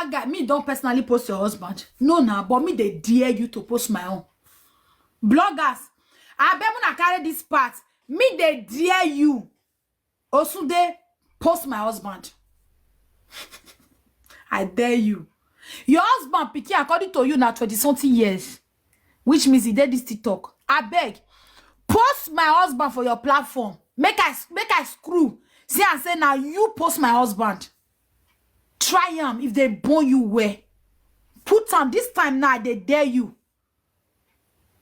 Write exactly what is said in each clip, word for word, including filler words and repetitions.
That guy, me don't personally post your husband. No, nah, but me they dare you to post my own. Bloggers, I bet when I carry this part, me they dare you. Osunde, post my husband. I dare you. Your husband, Piki, according to you, now twenty something years, which means he did this TikTok. I beg, post my husband for your platform. Make I make I screw. See, I say now you post my husband. Try him if they burn you where. Put him this time now. They dare you.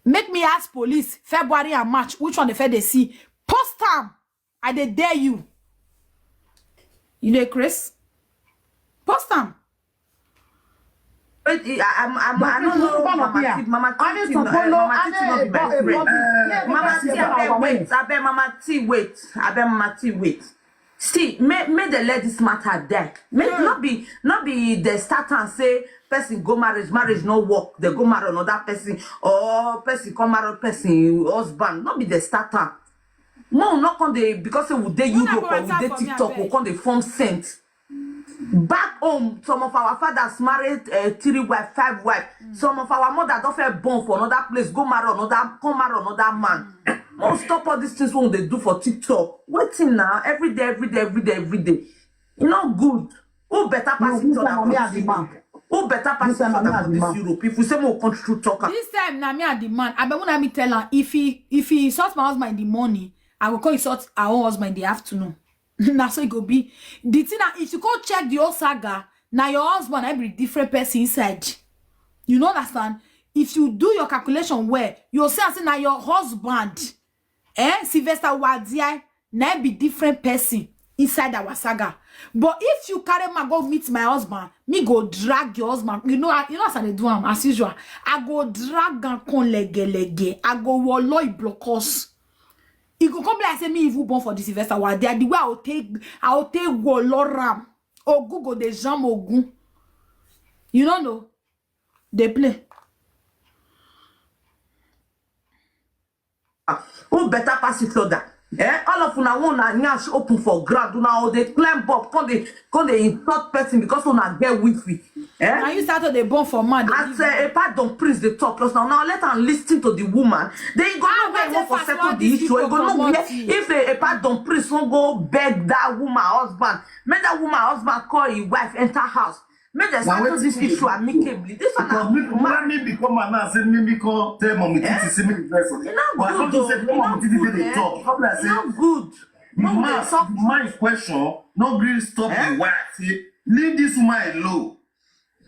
Make me ask police February and March which one the fair they see. Post him. I they dare you. You know, Chris. Post him. Wait, I, I'm, I'm, I don't know. Mama T, Mama T, Mama T, Mama T, wait. I bet Mama T, wait. I bet Mama T, wait. See, may, may they let this matter die. May, mm. Not be, not be the start and say person go marriage, marriage no work. They go marry another person or person come marry person husband. Not be the starter. No, not come they because say we dey Europe or we dey TikTok, we come they form scent. Back home, some of our fathers married uh, three wife, five wife. Mm. Some of our mother don't feel born for another place, go marry another, come marry another man. Mm. Don't stop all these things when they do for TikTok. Waiting now, every day, every day, every day, every day. You know good. Who better pass each other for this Europe? Who better pass each other for this Europe? If we say more country true talker. This time, now me and the man. I bet when I me tell her if he if he insult my husband in the morning, I will call insult our own husband in the afternoon. Now so it go be. The thing that if you go check the whole saga, now your husband every different person inside. You know understand? If you do your calculation well, you'll see I say now your husband, eh, Sylvester Wadia, now be different person inside our saga. But if you carry my go meet my husband, me go drag your husband. You know, I, you know as I do am as usual. I go drag and come lege lege. I go wallow blockers. He go come be like say me even born for the Sylvester Wadia. The way I will take, I will take wallow ram. Ogun go the jam ogun. You don't know. They play. Who better pass each other? Eh? All of una one na nyash open for ground. Una all they climb up, come they come they insult person because una get wifi. Eh? Now you start to the born for man. As uh, a pardon prince the talk plus now now let am listen to the woman. Then you go know where you want for settle the issue. You go know where if a, a pardon prince won't go beg that woman husband, make that woman husband call his wife enter house. Make dem settle this issue amicably. This one na me become man now say me me call tell mommy titi say me the dress. E no good o. E no good. E no good. The man question no gree stop the wife say leave this woman alone.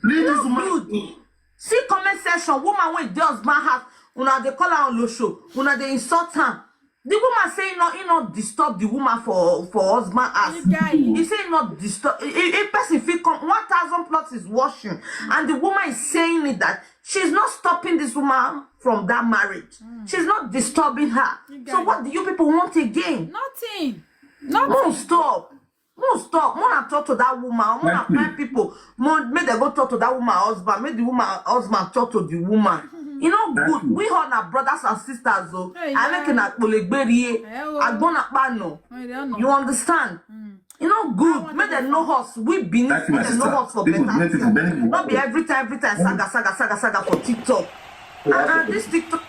Leave this woman alone. See comment section, woman wey dey husband house, una dey call her olosho, una dey insult her. The woman say he not he not disturb the woman for for husband as he say he not disturb if person fit come one thousand plus is washing and the woman is saying it that she's not stopping this woman from that marriage. Mm. She's not disturbing her. So what do you people want again? Nothing. Nothing. Don't stop. Mo stop. Mo na talk to that woman. Mo na find people. Mo make them go talk to that woman husband. Make the woman husband talk to the woman. You know good. We all na brothers and sisters. Oh, I make na polegberie. Agbona pa no. You understand? You know good. Make them know us. We be make them know us for better. Not be every time, every time saga, saga, saga, saga for TikTok. Uh-uh, this TikTok.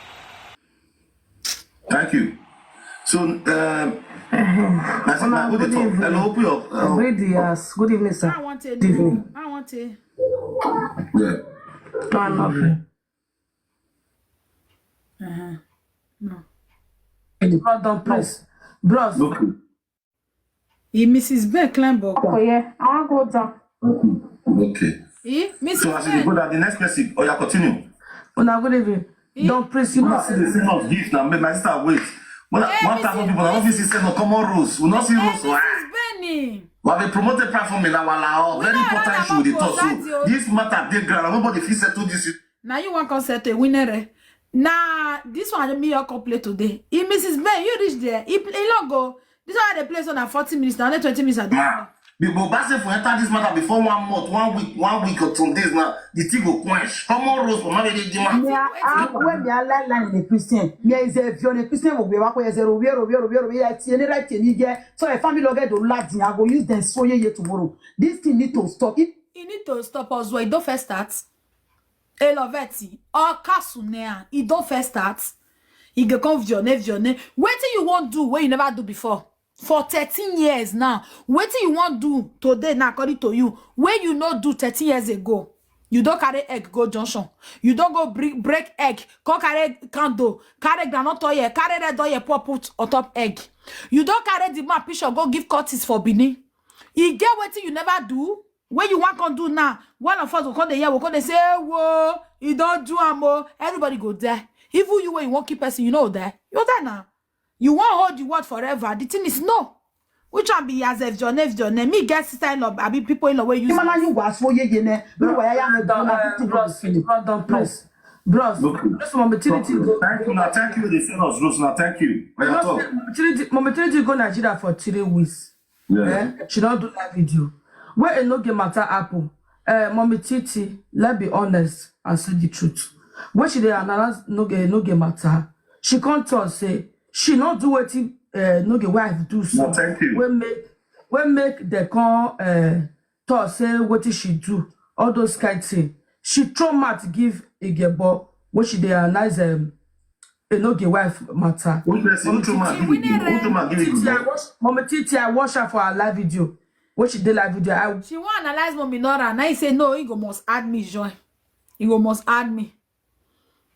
Thank you. So, um, I said, my good evening. Hello, open your. Uh, read the ask. Good evening, sir. I want to. Good evening. I want to. Yeah. No, I'm not free. Uh-huh. No. Brother, please. Bros. Okay. He, Missus Ben climb up. Oh, yeah. I want to go down. Okay. He, Missus So as you go down, the next person, oh, yeah, continue. Una good evening. He, Don Prince, you know, see the same of gift now. Make my sister wait. When one thousand people, I don't see send no common rules. We not see rules. Missus Benny. We have a promoted platform in our lao. Very important issue with the talk. So this matter, they ground. Nobody feel settle this. Now you want concert a winner. Now this one me your play today. If Missus Ben, you reach there. He, he not go. This one the place on a forty minutes, now only twenty minutes. Ah, the Bobase for enter this matter before one month, one week, one week or some days now. The thing go quench. Common rules for marriage, man. Yeah, ah, when me I line line in a Christian. Me is a view on a Christian will be back where zero, zero, zero, zero, zero, yeah, T N A, right, T N A, yeah. So a family log do lad, I go use them so ye tomorrow. This thing need to stop. If You need to stop us well. You don't first start. Eloveti, or Kasunea, you don't first start. You go come vione, vione. Wetin you wan do wey you never do before? For thirteen years now. Wetin you wan do today now, according to you, wey you no do thirteen years ago? You don carry egg go junction. You don go break, break egg, come carry candle, carry groundnut oil, carry red oil, pour put on top egg. You don carry the man picture go give cultist for Benin. E get wetin you never do? When you wan come do now, one of us go come dey hear, we come dey say, "Whoa, e don do am o." Everybody go there. Even you, when you wan kill person, you know there. You there now. You wan hold the word forever. The thing is no. Which one be as if your name, your name? Me get sister in law, abi people in law wey use. Imana you was for ye ye ne. Bro, why I am Brother, uh, bros, brother, please. Bros, okay. Just mommy Trinity go. Thank you, now. Thank you, the seniors, Rose. Now, thank you. Mommy Trinity, mommy Trinity go Nigeria for three weeks. Yeah. Eh? She don't do that video. Where a no game matter apple. Uh, mommy Titi, let's be honest and say the truth. When she dey analyze no game, no game matter, she can't tell say she not do wetin uh, no game wife do so. No, thank you. When make when make the con uh, talk say wetin she do, all those kind thing. She throw mat give Igebo when she dey analyze um, a no game wife matter. Which person? Who throw mat give Igebo? Who throw mat give Igebo? Mommy Titi, I watch her for her live video. When she dey live video, I. She wan analyze Mommy Nora. Now he say no, he go must add me join. He go must add me.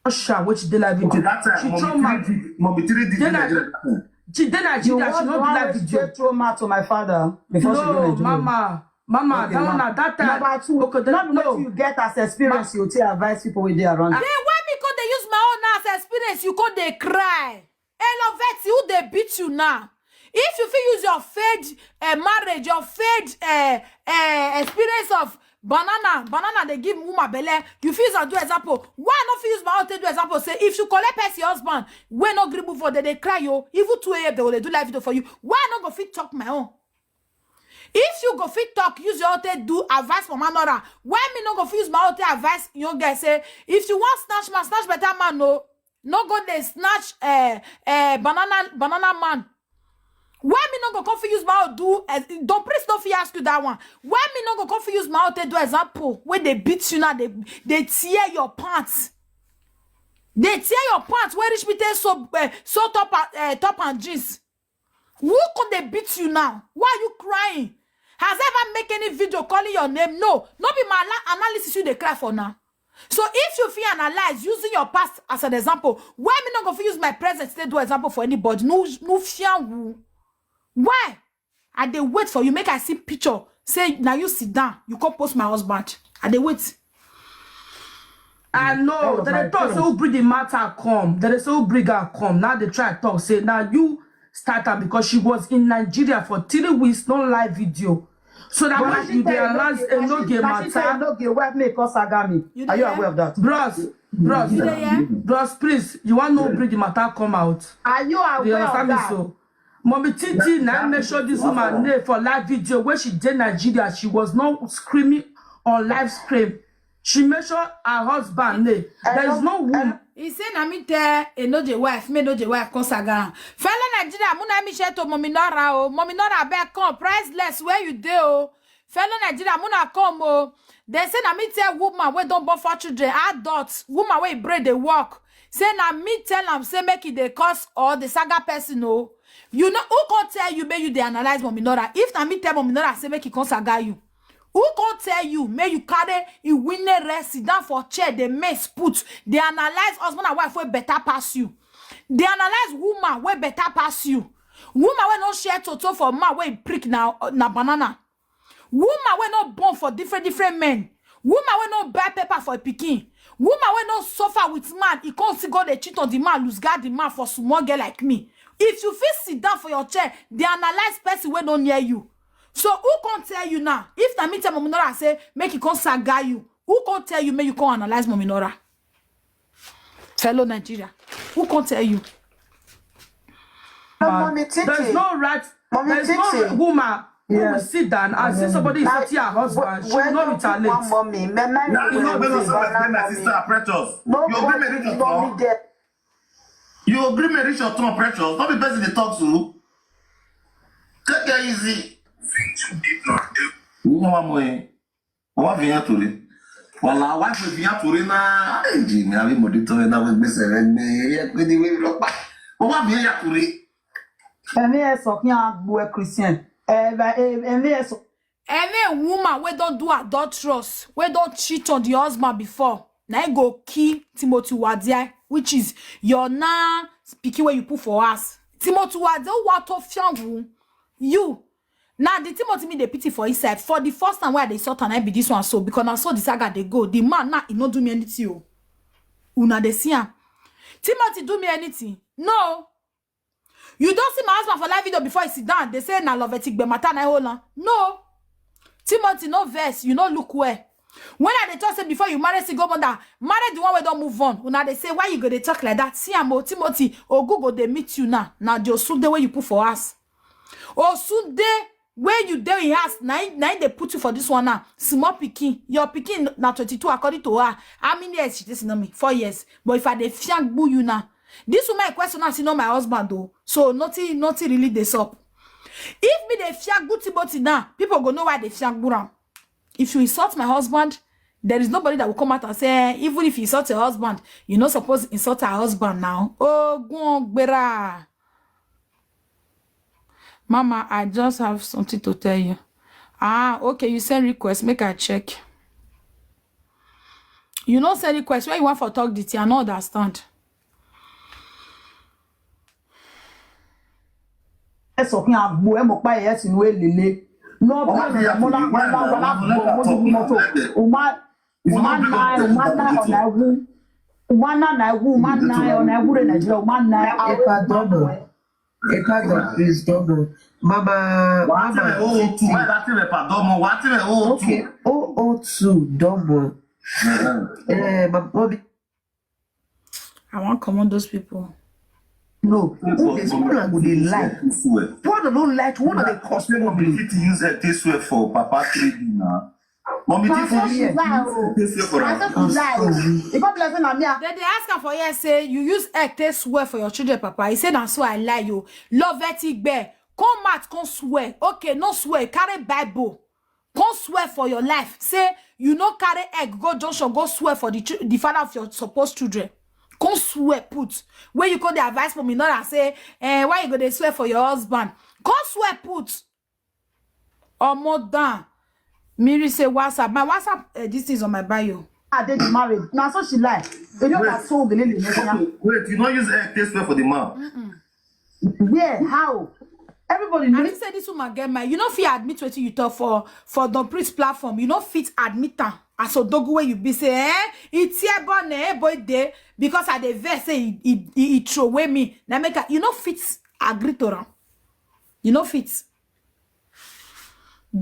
Watch her when she dey live video. Okay, that time, she throw mat. Mommy Trinity, Mommy Trinity dey Nigeria that time. She dey Nigeria, she no do live video. Throw mat to my father before she go Nigeria. No, mama. Mama, okay, that one na that time. Number two, okay, not no. You get as experience, you take advise people wey dey around. Then why me come dey use my own as experience? You come dey cry. Eloveti, who dey beat you now? If you fit use your failed uh, marriage, your failed uh, uh, experience of banana, banana dey give woman belle, you fit use am do example. Why I no fit use my own take do example? Say if you collect person husband wey no gree move on, dem dey cry o. Even two a.m. dem go dey do live video for you. Why I no go fit talk my own? If you go fit talk, use your own take do advice for Mama Nora. Why me no go fit use my own take advice young girl? Say if you wan snatch man, snatch better man o. No go dey snatch uh, uh, banana banana man. Why me no go come fit use my own do uh, don priest no fit ask you that one? Why me no go come fit use my own take do example wey dey beat you now, dey dey tear your pants, dey tear your pants wey reach me take so uh, so top and uh, top and jeans? Who come dey beat you now? Why are you crying? Has ever make any video calling your name? No, no be my analysis you dey cry for now. So if you fit analyze using your past as an example, why me no go fit use my present take do example for anybody? No, no fear who. Why? I dey wait for you. Make I see picture. Say now you sit down. You come post my husband. I dey wait. I know. Then they talk say who bring the matter come. Then they say who bring her come. Now they try to talk say now you start her because she was in Nigeria for three weeks, no live video. So that when you dey announce a no game matter. No game wife make us agami. Are you aware of that? Bros, bros, bros, please, you want no bring the matter come out. Are you aware of that? So, Mommy Titi now make sure this woman name for live video when she did Nigeria, she was not screaming on live stream. She make sure her husband name. There is no woman. He say na me tell a no the wife, me no the wife come saga. Fellow Nigeria, muna me share to Mommy Nora o. Mommy Nora back come priceless where you dey o. Fellow Nigeria, muna come o. They say na me tell woman wey don born four children, adult woman wey brain dey work. Say na me tell am say make e dey cause all the saga person o. You know who come tell you make you dey analyze Mommy Nora? If na me tell Mommy Nora say make e come saga you, who come tell you make you carry iwinere sit down for chair dey mess put dey analyze husband and wife wey better pass you, dey analyze woman wey better pass you, woman wey no share toto for man wey prick na na banana, woman wey no born for different different men, woman wey no buy paper for pikin, woman wey no suffer with man, e come still go dey cheat on the man, lose guard the man for small girl like me. If you fit sit down for your chair dey analyze person wey no near you, so who come tell you now? If na me tell Mommy Nora say make e come saga you, who come tell you make you come analyze Mommy Nora? Fellow Nigeria, who come tell you? Mommy Titi. There's no right. Mommy Titi. There's no woman who will sit down and see somebody is hurting her husband. She will not retaliate. Mommy, my man. Now you know because of my sister precious. No, you agree me reach your tongue. You agree me reach your tongue precious. Not be person dey talk to. Take it easy. You know what I'm Why Vinya Ture? Wala, why Vinya Ture na? Hey, Jimmy, abi mo di to na we gbese re gbe. Ye pe di we lo pa. Why Vinya Ture? Ẹ̀mí ẹ̀ sọ kí n á gbọ́ ẹ Christian. Ẹ̀mí ẹ̀ sọ. Any woman wey don do adulterous, wey don cheat on the husband before, na im go kill Timothy Wadia, which is your now pikin wey you put for house. Timothy Wadia, what of you? You. Now the Timothy me dey pity for inside. For the first time wey I dey sort am, I be this one so because na so the saga dey go. The man now he no do me anything o. Una dey see am. Timothy do me anything? No. You don see my husband for live video before he sit down? They say na love etigbe matter na hold on. No. Timothy, no verse. You no look well. When I dey talk say before you marry single mother, marry the one wey don move on. Una dey say why you go dey talk like that? See am o, Timothy, Ogu go dey meet you now. Now the Osunde wey you put for house. Osunde wey you dey in house, na im- na im dey put you for this one now. Small pikin, your pikin na twenty-two according to her. How many years she dey single me? Four years. But if I dey fiangbu you now, this woman in question now, she know my husband though. So nothing, nothing really dey sup. If me dey fiangbu Timothy now, people go know why they fiangbu am. If you insult my husband, there is nobody that will come out and say, "Eh, even if you insult your husband, you no suppose insult her husband now." Oh, go on, gbera. Mama, I just have something to tell you. Ah, okay, you send request, make I check. You no send request, where you want for talk the thing? I no understand. Ẹ sọ kí n á gbọ́ ẹ mọ̀ pa ẹ̀ sínú èlélé. Lọ́ọ́ bí ọ̀nà mọ́lá mọ́lá wà láàbọ̀ mọ́tò mọ́tò. Uma uma na uma na ọ̀nà ẹ̀wù. Uma na na ẹ̀wù uma na ọ̀nà ẹ̀wù rẹ̀ Nàìjíríà uma na Epa Domo. Epa Domo, please Domo. Mama, Wàá tẹ̀lé Mama, owó tù, má dá tẹ̀lé pàdánù, wàá tẹ̀lé owó tù. Okay, oh oh two Domo. Eh, my mommy. I wan comot those people. No, who dey school and go dey lie. Who no no lie? Who no dey cause Say mommy problem? Fit use it this way for Papa three D now. Mommy Na Fit so she use lie o. it this way for Na am. so she lie o. E come be like say na me. I- They dey ask am for here say you use egg take swear for your children papa. He say na so I lie o. Love etigbe. Come out, come swear. Okay, no swear. Carry Bible. Come swear for your life. Say you no carry egg go junction go swear for the chil- the father of your supposed children. Come swear put. Where you go dey advise for me not and say, eh, why you go dey swear for your husband? Come swear put. Omo down. Miri say WhatsApp. My WhatsApp, eh, this is on my bio. I dey the marriage. Na so she lie. Ebi ọba so obele le ne ya. Wait, you no use egg take swear for the man. Where? How? Everybody I know. Think say this woman get mind. You no fit admit wetin you talk for for Don Priest platform. You no fit admit am as odogu wey you be say, eh, it's here born eh boy dey because I dey vex say he he he, he throw away me. Na make I, you no fit agree to am. You no fit.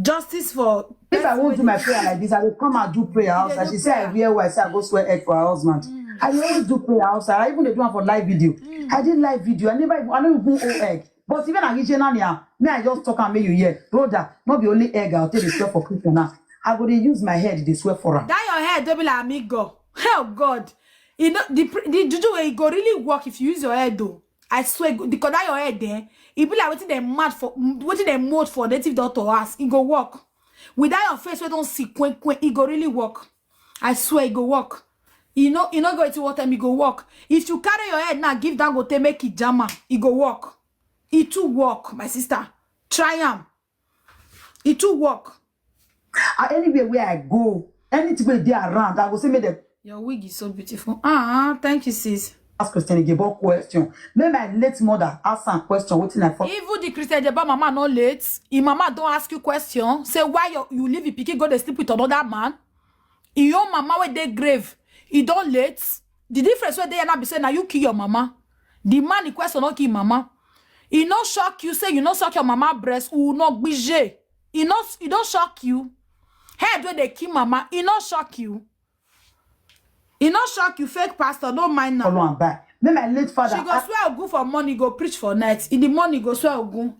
Justice for If I person won't wey do my dey- prayer like this, I will come and do prayer outside. do She say I prayer. Wear white, say I go swear egg for her husband. I dey always do prayer outside. I even dey do am for live video. I dey live video. I never, even- I no even owe egg. But even I regional now, me I just talk and make you hear, brother. No be only egg I'll take the swear for Christian now. I go dey use my head dey swear for am. That your head don't be like amigo. Oh God, you know the pr- the juju wey e go really work if you use your head though. I swear, go- because that your head there, e be like wetin dem mad for, wetin dem mold for native doctor house, e go work. With that your face wey don see quen quen, e go really work. I swear e go work. You know, you know go wetin what time e go work. If you carry your head now, give Dangote make e jam am, e go work. E too work, my sister. Try am. E too work. Uh, anywhere where I go, anything wey dey around, I go say make dem Your wig is so beautiful. Ah, thank you, sis. Ask Christian Igbo question. Make my late mother ask am question. Wetin I for Even the Christian Igbo mama no late. Im mama don't ask you question. Say why you, you leave your pikin go dey sleep with another man. Im own mama wey dey grave. E don late. The difference wey dey here now be say na you kill your mama. The man in question no kill mama. E no shock you say you no suck your mama breast. U no gbije. E no e don shock you. Head wey dey kill mama. E no shock you. E no shock you, fake pastor. Don't mind now. Follow am back. Make my late father. She go swear ogun for money, go preach for night. In the morning, go swear ogun.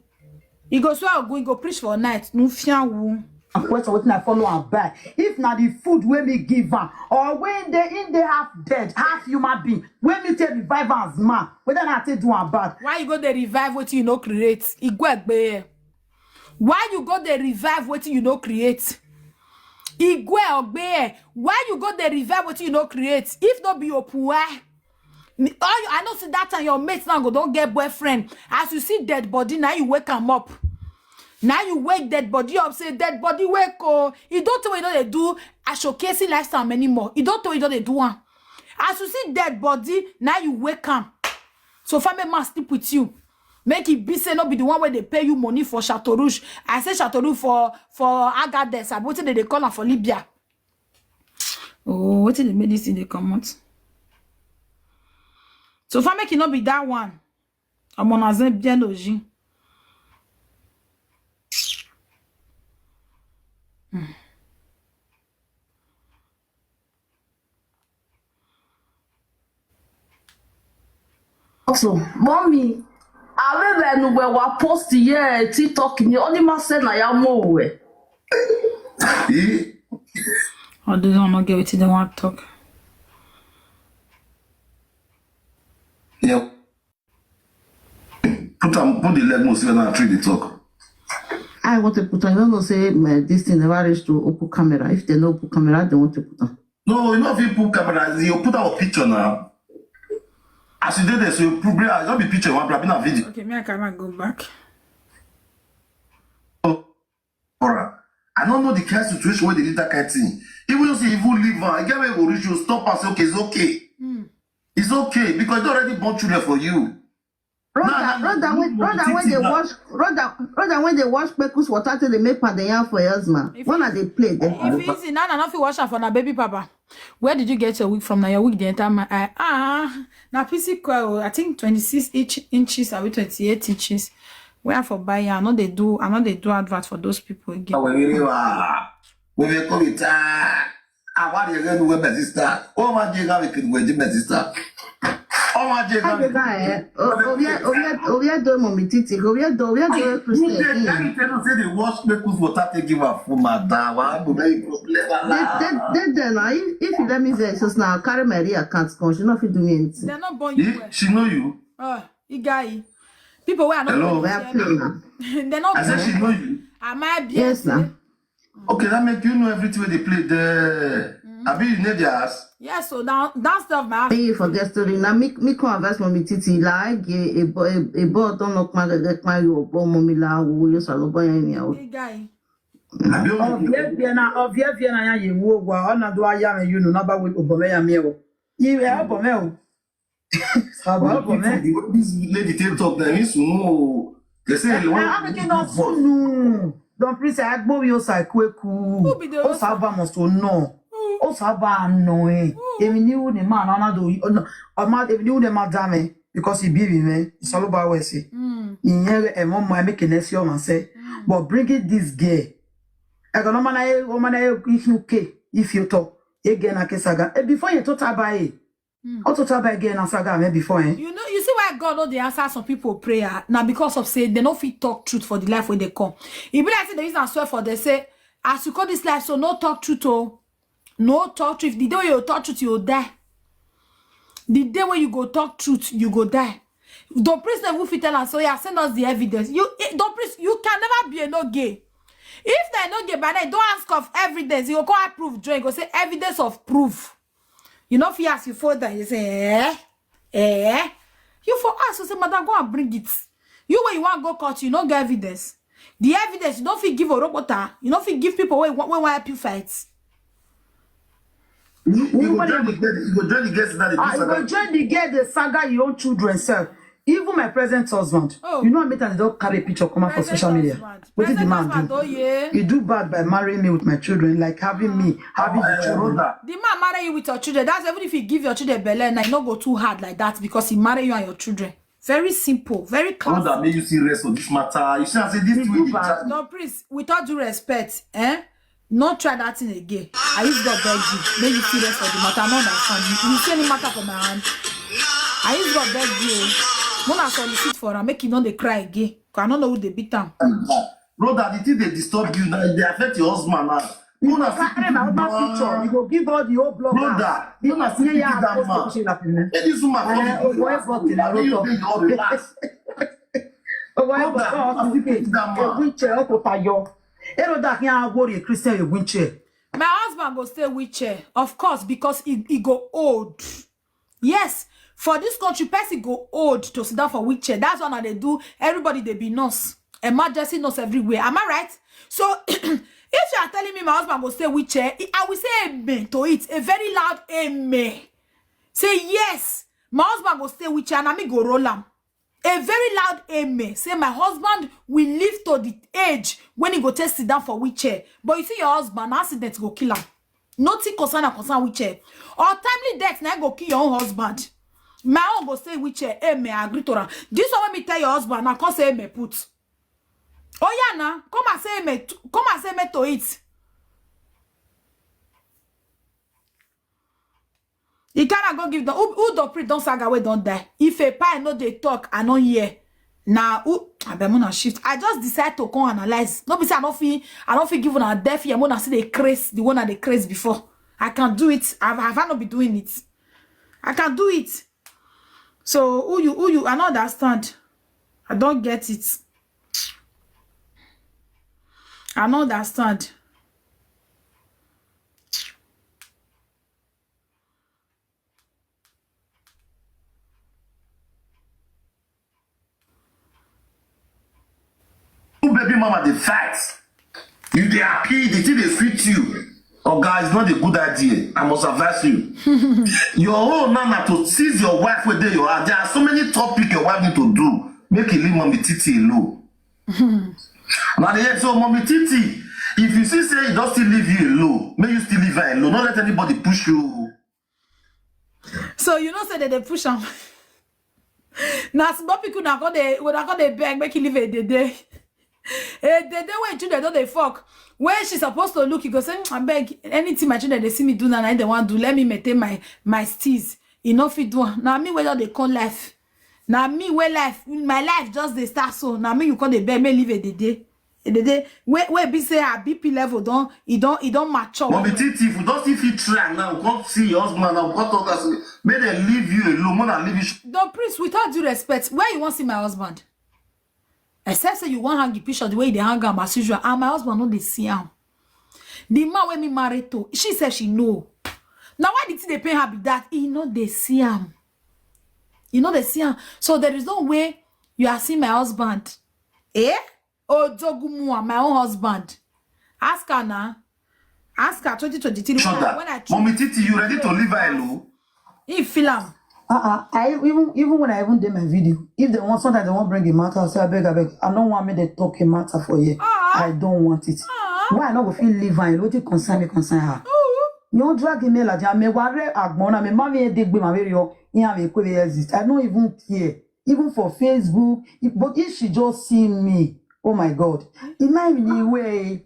He go swear ogun, he go preach for night. No fian wu. Ask question wetin I follow am back. If na the food wey me give am, or when they in dey half dead, half human being, when me take revive am as man, whether na take do am bad. Why you go dey revive wetin you no create? Igwegbe. Why you go dey revive wetin you no create? Igwe Ogbe, why you go dey revere wetin you no create? If no be Opuwe, all you, I know see that time your mate now go don get boyfriend. As you see dead body, now you wake am up. Now you wake dead body up, say, "Dead body, wake o." You don't tell you don't dey do a showcasing lifestyle anymore. You don't tell you don't dey do one. As you see dead body, now you wake am. So family man sleep with you. Make it be say no be the one where they pay you money for Chateau Rouge. I say Chateau Rouge for, for Agadez. I wetin they, they call am for Libya. Oh, wetin dey make this thing dey comot? So far, make e no be that one. Omo, na zen bien oji. So, mommy, I will when we were post here TikTok ni only ma say na ya mo we. Eh? All those one no get wetin dem wan talk. Yeah. Put am, put the leg move, see whether na true dey talk. I want to put on, you don't know say my this thing never reach to open camera. If they no open camera, they want to put on. No, you no fit put camera. You put our picture now. As you did this, you put, I not be picture one, but na video. Okay, me I cannot go back. Alright. I don't know the kind situation where they did that kind of thing. Even if you even leave her, I get where go reach you, stop and say, "Okay, it's okay." It's okay because they already born children for you. Brother, brother, when, brother, when they wash, brother, brother, when they wash pekus water till they make pandeyan for your husband. When are they play there? If easy, Nana, no fit wash am for na baby papa. Where did you get your wig from? Now your wig dey enter my eye. Ah, na P C coil. I think twenty-six inch, inches, are we twenty-eight inches? Where I for buy am? I no dey do, I no dey do advert for those people again. Awe, we dey wa. We dey come with, ah, ah, what you gonna do with my sister? Oh, my dear, how we can wait, my sister? Oh, my dear, how we Abega, eh? O- Ovie- Ovie- Oviedo, mommy, Titi. Oviedo, Oviedo, Christian. Let me tell you, say they wash pekus water take give her for my dad. Why go make problem? They, they, they there now. If, if you let me say, so now carry my real account, come. She not fit do me anything. They're not born you Eh? well. She know you. Uh, Igai. People where are not Hello? born We are here playing now. now. They're not I said she born. know you. Am I being Yes, now. Okay, that make you know everything where they play there. I be you know the ass. Yes, so down downstairs of my house. Thank you for the story. Now, me, me come advise mommy Titi like a a boy a boy don't knock my get my you boy mommy la wo you salo boy any out. Hey guy. I be on Ọbịa bịa na ọbịa bịa na ya yi wuo gwa ọ na-adụ ahịa ahụ yunu n'aba wee obome ya mie o. Iwe obome o. Saba obome. The way this lady take talk na me sunu o. They say the one. Abike no sunu. Don Prince agbo yo sa kweku. Who be the O Saba must know. O Saba no eh. Emi ni u ne ma na na do. O ma emi ni u ne ma da me because he be me. Salo ba we say. Inyere e mo ma make ne si o ma say. But bringing this girl. I go no man I o man I if you ke if you talk. Again I can saga. E before you talk about it. Mm. Oto taba again and saga me before eh. You know, you see why God no dey answer some people prayer. Now because of say they no fit talk truth for the life when they come. E be like say they use and swear for they say, as you call this life, so no talk truth oh. No talk truth. The day you talk truth, you die. The day when you go talk truth, you go die. The priest never fit tell us, so yeah, send us the evidence. You eh, the priest, you can never be a no gay. If they no gay, but they don't ask of evidence, you go call proof, join, go say evidence of proof. You know, if he ask you for that, you say, eh, eh. You for us, you say, madam, go and bring it. You when you want go court, you no get evidence. The evidence, you don't fit give a robota, you don't fit give people where where why help you fight. You, you go join the girl, you go join the girl, that the Ah, you go saga. Join the girl, the saga your own children self. Even my present husband, Oh. you know, I met and don't carry a picture come out for Present social media. husband. What did the Present man husband, do? Oh yeah. He do bad by marrying me with my children, like having me, having the Uh, children. Rhoda, The man marry you with your children. That's even if you give your children belly, now you no go too hard like that because he marry you and your children. Very simple, very classy. Rhoda, may you see rest of this matter. You see, I say this You thing do with the bad. child. No, please, with all due respect, eh? No try that thing again. I use God beg you. Make you serious for the matter. I no understand. You, you see any matter for my hand? I use God beg you. Mona solicit for her. Make you no dey cry again. 'Cause I no know who dey beat am. Brother, the thing they disturb you now, they affect your husband now. You na fit Carry my husband picture. You go give all the old bloggers. Brother, you na fit give that man. Hey, this woman come Eh, with oh, boy, but you know, you dey your relax. Oh, boy, Brother, but you na fit give that man. Wheelchair, oh, put your. Ero da ki a go re Christian, you wheelchair. I go stay wheelchair, of course, because e, e go old. Yes, for this country, person go old to sit down for wheelchair. That's why they do, everybody they be nurse, emergency nurse everywhere. Am I right? So if you are telling me my husband go stay wheelchair, I will say amen to it. A very loud amen. Say yes, my husband go stay wheelchair and I me go roll am. A very loud amen. Say my husband will live to the age when he go take sit down for wheelchair. But you see your husband, accident go kill am. Nothing concern and concern wheelchair. Or timely death na go kill your own husband. My own go stay wheelchair. Amen. I agree to am. This one when me tell your husband, now come say amen put. Oh yeah, now come and say amen. Come and say amen to it. He cannot go give them. Who, who the priest don't saga we don't die. If a pie no they talk, I no hear. Now who I be mona shift. I just decide to come analyze. No be say I don't feel I don't feel given a deaf ear. Mona see they craze the one that they craze before. I can do it. Have have I not be doing it? I can do it. So who you who you I don't understand. I don't get it. I don't understand. Two baby mama dey fight. You dey happy, the thing dey sweet you. Oga, it's not a good idea. I must advise you. Your own now na to seize your wife wey dey your house. There are so many topic your wife need to do. Make you leave mommy Titi alone. Now they hear so mommy Titi, if you see say he don still leave you alone, make you still leave her alone. Don't let anybody push you. So you know say they dey push am. Na small pikin na come dey una come dey beg make he leave a dede. A dede wey children don dey fuck. When she supposed to look, he go say, "Mm, I beg, anything my children they see me do now, na they want do. Let me maintain my my steez." He no fit do am. Na me wey don dey come life. Na me wey life, my life just dey start so. Na me you come dey beg me leave a dede. A dede wey wey be say her B P level don e don e don mature. Mommy Titi, if you don still fit try am now, come see your husband now, come talk as make dem leave you alone, make dem leave you. The priest, with all due respect, where you wan see my husband? Except say you wan hang the picture the way you dey hang am as usual, and my husband no dey see am. The man wey me marry to, she say she know. Na why the thing dey pain her be that he no dey see am. He no dey see am. So there is no way you are seeing my husband. Eh? Ojogumua, my own husband. Ask her now. Ask her twenty twenty-three when I, when I Mommy Titi, you ready to leave her alone? He feel am. Uh-uh. I even even when I even do my video, if they want sometimes they want bring a matter, I say I beg, I beg. I don't want me to talk a matter for you. Uh-uh. I don't want it. Uh-uh. Why I not go feel leave her? What it concern me concern her? Uh-uh. You drag me like I may worry agbona me mommy a dig be my video. Yeah, me could exist. I don't even care. Even for Facebook. If, but if she just see me, oh my God, it might be the way.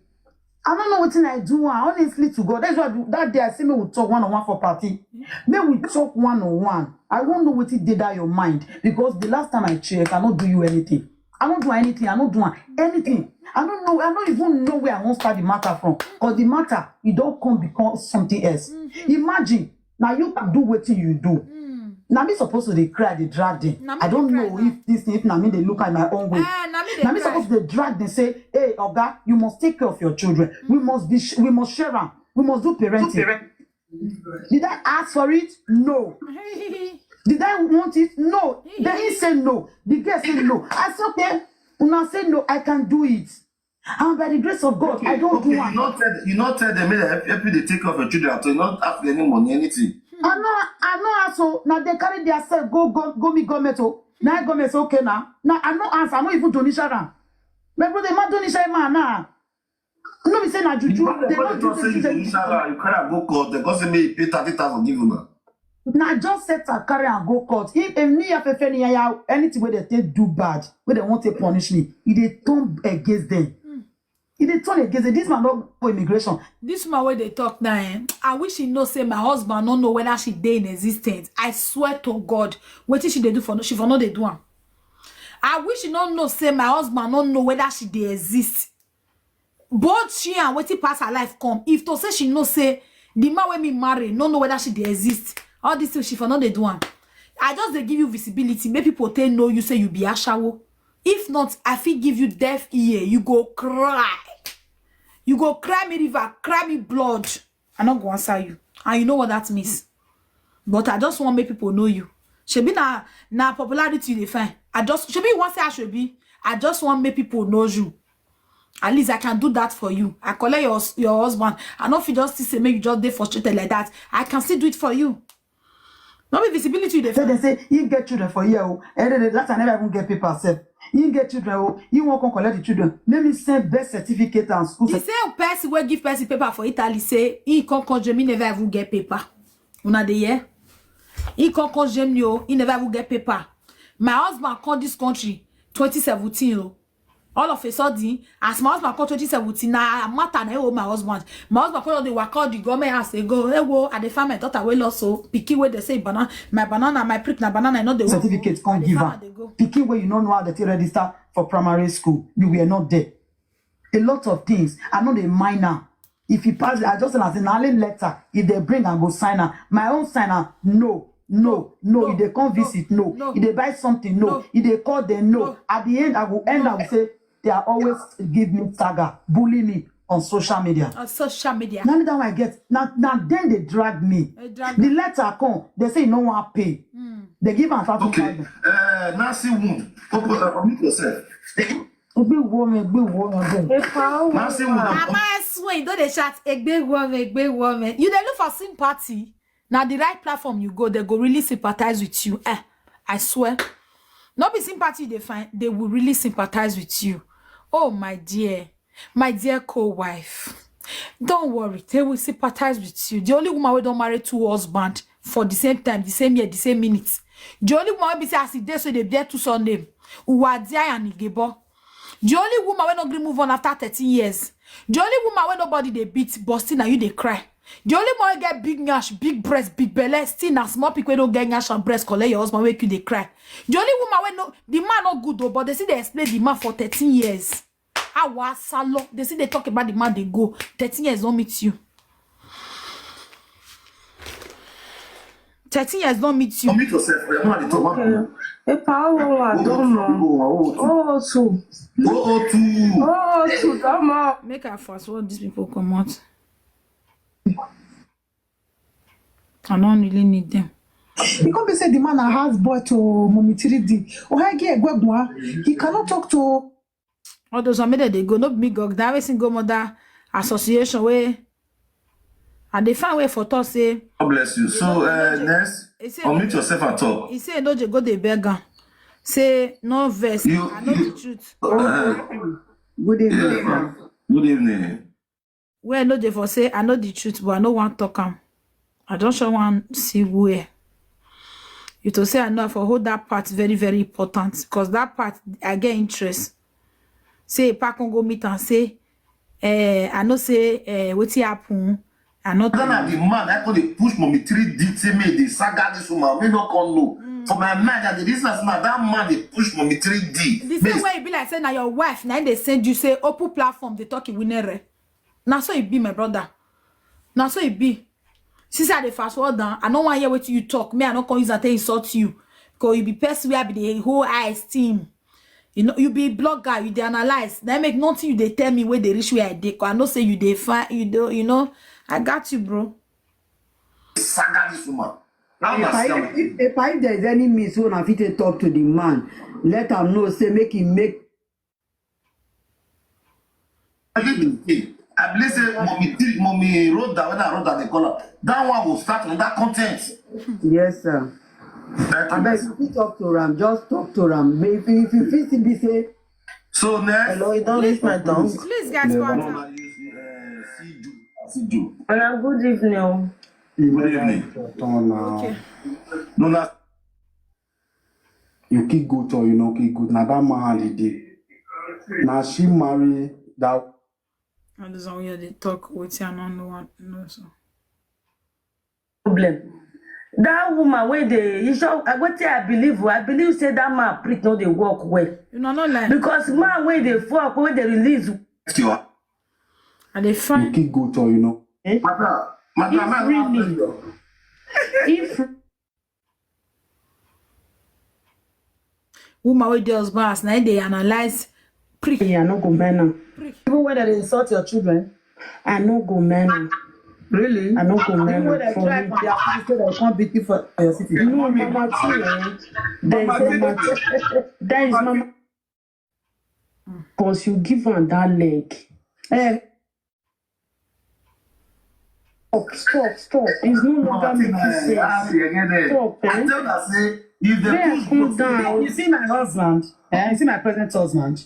I don't know what I do. Honestly, to God, that's why that day I see me we talk one on one for party. Then we talk one on one. I won't know what it did that your mind because the last time I check, I don't do you anything. I don't do anything. I don't do anything. I don't know. I don't even know where I won't start the matter from. Because the matter, it don't come become something else. Mm-hmm. Imagine now you do what you do. Mm. Now me supposed to they cry, they drag them. I don't know if this if now me they look at my own way. Ah, now me, now me supposed to they drag them say, "Hey, Oga, you must take care of your children. Mm. We must be, we must share them. We must do parenting." Did I ask for it? No. Did I want it? No. Then he said no. The girl said no. I said, "Okay." Una say no, I can do it. And by the grace of God, okay, I don't okay, do you not tell you not tell them that every day take care of your children, so you not ask any money, anything. I know, I know. So now they carry their self go go go me government. Oh, now government say, "Okay now." Now I no answer. I no even donation am. My brother, my donation man now. No be say na juju. They no do say you donation am. You carry go court. They go say me pay thirty thousand give una. Na just set her carry and go court. If a me if any anything where they take do bad, where they want to punish me, if they turn against them. If they turn against them, this man not go immigration. This man where they talk now, eh? I wish he know say my husband no know whether she dey in existence. I swear to God, what she they do for no, she for no they do am. I wish he no know say my husband no know whether she dey exist. Both she and wetin pass her life come. If to say she know say the man wey me marry no know whether she dey exist, all these things she for no dey do am. I just dey give you visibility, make people take know you say you be ashawo. If not, I fit give you deaf ear. You go cry. You go cry me river, cry me blood. I no go answer you. And you know what that means. But I just want make people know you. Shebi na, na popularity you dey find. I just, shebi you wan say I should be. I just want make people know you. At least I can do that for you. I collect your, your husband. I no fit just still say make you just dey frustrated like that. I can still do it for you. No be visibility you dey So they find. Say he get children for here. Oh, and then last I never even get paper self. He get children. Oh, he won't come collect the children. Let me send birth certificate and school The certificate. Same person wey give person paper for Italy say he come come Germany never even get paper. Una dey hear? He come come Germany o, he never even get paper. My husband come this country twenty seventeen o. All of a sudden, as my husband come twenty seventeen, na matter na hold my husband. My husband come dey waka all the government house dey go, "Hey wo, I dey find my daughter wey lost so, pikin wey dey say banana, my banana, my prick na banana, I no dey work. Certificate come give am. Pikin wey you no know how they take register for primary school, you were not there. A lot of things. I know they mind now. If he pass, I just say na say na only letter. If they bring and go sign am, my own sign am, no, no, no. If they come visit, no. If they buy something, no. If they call them, no. At the end, I will end. I will say they are always give me saga, bully me on social media. On social media. Now that I get now, now then they drag me. They drag The am. Letter come, they say you no want pay. They give am thirty Okay. thousand. Uh, Nancy Wood, open, uh, unmute yourself. Big woman, big woman, big. Epa, oh, Nancy Wood, wow. um, Mama Eswin don dey shout, "Egbe woman, egbe woman." You dey look for sympathy. Na the right platform you go, they go really sympathize with you. Eh, I swear. No be sympathy you dey find, they will really sympathize with you. Oh my dear, my dear co-wife, don't worry, they will sympathize with you. The only woman wey don marry two husband for the same time, the same year, the same minute. The only woman wey be say as e dey so dey bear two surname, Uwadia and Igebo. The only woman wey no gree move on after thirteen years. The only woman wey nobody dey beat, but still na you dey cry. The only woman wey get big nyash, big breast, big belle, still na small pikin wey no get nyash and breast collect your husband wey you dey cry. The only woman wey no, the man no good o, but they still dey explain the man for thirteen years. Awa salo, they still dey talk about the man dey go. Thirteen years don meet you. Thirteen years don meet you. Unmute yourself. We're not at the top. Okay. Epa, oh, wow, wow, don't know. Oh, two. Oh, two. Oh, two, don't know. Make I fast forward these people comot. I don't really need them. He come be say the man na house boy to Mommy three D. Ohege Egwegwa, he cannot talk to All those one make dem dey go, no be me gog. That way single mother association wey I dey find way for talk say God bless you. So, uh, next, He say- unmute yourself and talk. he say no dey go dey beg am. Say no vex, You- I know you- the truth. Uh, Good evening. good evening. Well, no dey for say I know the truth, but I no wan talk am. I don sure wan see where. You to say I know for hold that part very very important because that part I get interest. Say Epa come go meet and say, eh, I know say eh, wetin happen. I no Then na the man I call dey push Mommy three D say me dey saga this woman. Me no come know. For my mind, I dey this na that man dey push Mommy three D. The same way e be like say na your wife na im dey send you say open platform dey talk Iwinere. Na so e be, my brother. Na so e be. Since I dey fast forward down, I no wan hear wetin you talk. Me, I no come use am take insult you. Because you be person wey I be the whole high esteem. You know, you be blogger, you dey analyze. Na make nothing you dey tell me wey dey reach where I dey. 'Cause I know say you dey fine, you do, you know. I got you, bro. Saga this woman. How If na I, scam? if, if I, if there is any means when I fit take talk to the man, let am know say make him make I believe the thing. I believe say Mommy three, Mommy wrote that when I wrote that they call her. That one will start with that content. Yes, sir. Thank I you. beg you fit talk to am, just talk to am. May if, if you fit still be say So next, Hello, you don't reach my tongue. Please, guys, go no, out. na you, uh, see you, see you. Uh, good evening. Oh. Good evening. Turn now. Okay. No, na You kill goat or you no kill goat. Now that man hand he dey. Now she marry that All those one wey dey talk wetin I no know, I no know so. Problem. That woman wey dey, you sure, uh, wetin I believe, oh, I believe say that man prick no dey work well. You know, no lie. Because man wey dey fuck, wey dey release, Still, I dey you find. Kill goat or you know. madam, madam, if I really, if Woman wey dey husband house, na im dey analyze prick. I no go mind am. Even when they insult your children, I no go mind am. Really? I no go You marry know they for try you. for their people so they come beat you for your city. No, Mama T, eh? There is Mama. There is Mama. Once you give her that leg, Eh, stop, stop, stop. It's no longer making sense. Stop, I eh? tell her say if the Yeah, push calm goes, down. You see my husband? Eh? You see my present husband?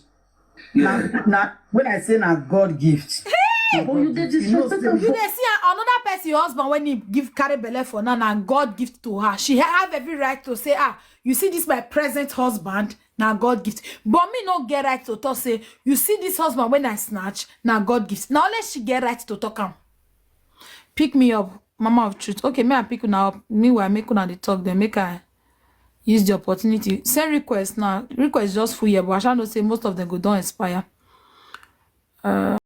Now, now when I say na God gift. But you dey disrespect You know, You dey see a- another person, your husband, when he give carry belle for now, na God gift to her. She have every right to say, ah, you see this my present husband, na God gift. But me no get right to talk say, you see this husband when I snatch, na God gift. Now let she get right to talk am. Pick me up, mama of truth. Okay, may I pick una up? Meanwhile, make una dey talk, then make I use the opportunity. Send request now. Request just full here, but I shall know say most of them go don expire. Uh,